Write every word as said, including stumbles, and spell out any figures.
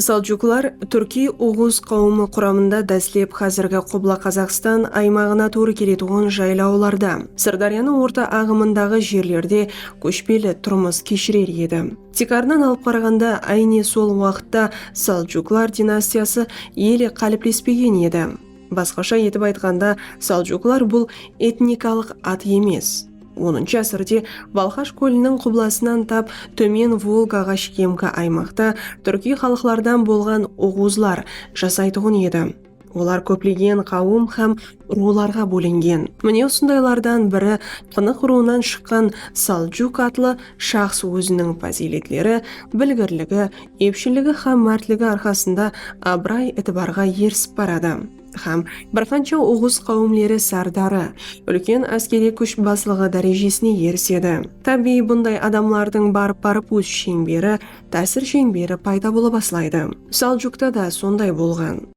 Saljuqlar túrkiy oǵuz qáwimi quramında dáslep házirgi Qubla Qazaqstan aymaǵına tuwrı keletuǵın jaylawlarda, Sırdáryanıń orta aǵımındaǵı jerlerde kóshpeli turmıs keshirer edi. Tiykarınan alıp qaraǵanda, áyne sol waqıtta Saljuqlar dinastiyası ele qáliplespegen edi. Basqasha etip aytqanda, Saljuqlar bul etnikalıq at emes. Onınshı ásirde Balxash kóliniń qublasınan tap tómen Volgaǵa shekemgi aymaqta túrkiy xalıqlardan bolǵan oǵuzlar jasaytuǵın edi. Olar kóplegen qáwim hám ruwlarǵa bólingen. Mine, usındaylardan biri Qınıq ruwınan shıqqan Saljuq atlı shaxs óziniń pazıyletleri, bilgirligi, epshilligi hám mártligi arqasında abıray-itibarǵa erisip baradı. Hám bir qansha oǵuz qáwimleri sárdarı, úlken áskeriy kúsh baslıǵı dárejesine erisedi. Tábiyiy, bunday adamlardıń barıp-barıp óz sheńberi, tásir sheńberi payda bola baslaydı. Saljuqta da sonday bolǵan.